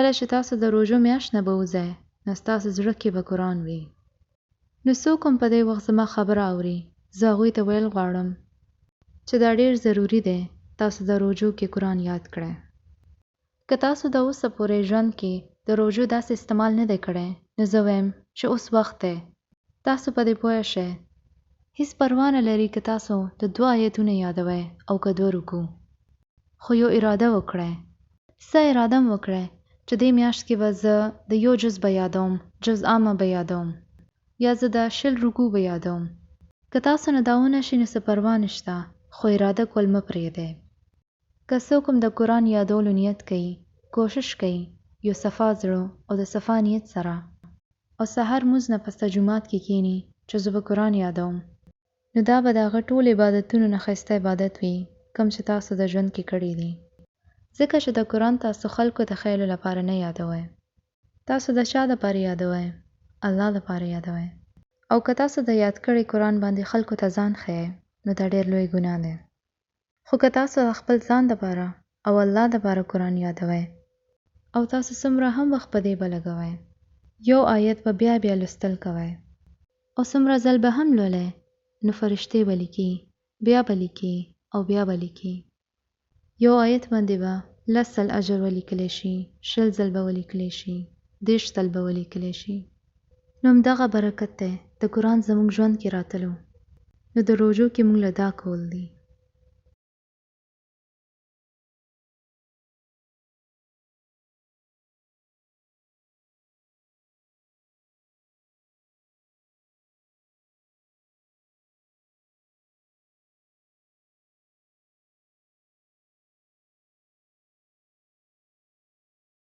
کله چې تاسو د روژو میاشت نه به وځئ نو ستاسو زړه کې به قرآن وي. نو څوک هم په دې وخت زما خبره اوري زه هغوی ته ویل غواړم چې دا ډیر ضروري دی تاسو د روژو کې قرآن یاد کړئ. که تاسو د اوسه پورې ژوند کې د روژو داسې استعمال نه دی کړی نو زه وایم چې اوس وخت دی تاسو په دې پوه شئ. هیڅ پروا نه لري که تاسو د دوه آیتونه یادوئ او که دوه رکوع، خو یو اراده وکړئ. څه اراده هم وکړئ چې دې میاشت کې به زه د یو جز به یادوم، جز عامه به یادوم یا زه د 20 رکوع به یادوم. که تاسو نه دا ونه شي نو څه پروا نشته خو اراده کول مه پرېږدئ. که څوک هم د قرآن یادولو نیت کوي، کوشش کوي یو صفا زړه او د صفا نیت سره او سحر لمونځ نه پسته جومات کې کیني چې زه به قرآن یادوم نو دا به د هغه ټول عبادتونو نه ښایسته عبادت وي کوم چې تاسو د ژوند کې کړي دي. ځکه چې د قرآن تاسو خلکو ته ښیلو لپاره نه یادوئ. تاسو د چا لپاره یادوئ؟ الله لپاره یادوئ. او که تاسو د یاد کړي قرآن باندې خلکو ته ځان ښیئ نو دا ډیر لوی ګناه دی. خو که تاسو د خپل ځان دپاره او الله دپاره قرآن یادوئ او تاسو څومره هم وخت په دې به لګوئ یو آیت به بیا بیا لوستل کوئ او څومره ځل به هم لولئ نو فرشتې به لیکي بیا به لیکي او بیا به لیکي. یو آیت باندې به لس ځل اجر ولیکلی شي، 20 ځل به ولیکلی شي، 30 ځل به ولیکلی شي. نو همدغه برکت دی د قرآن زموږ ژوند کې راتلو. نو د روژو کې موږ له دا کول دي.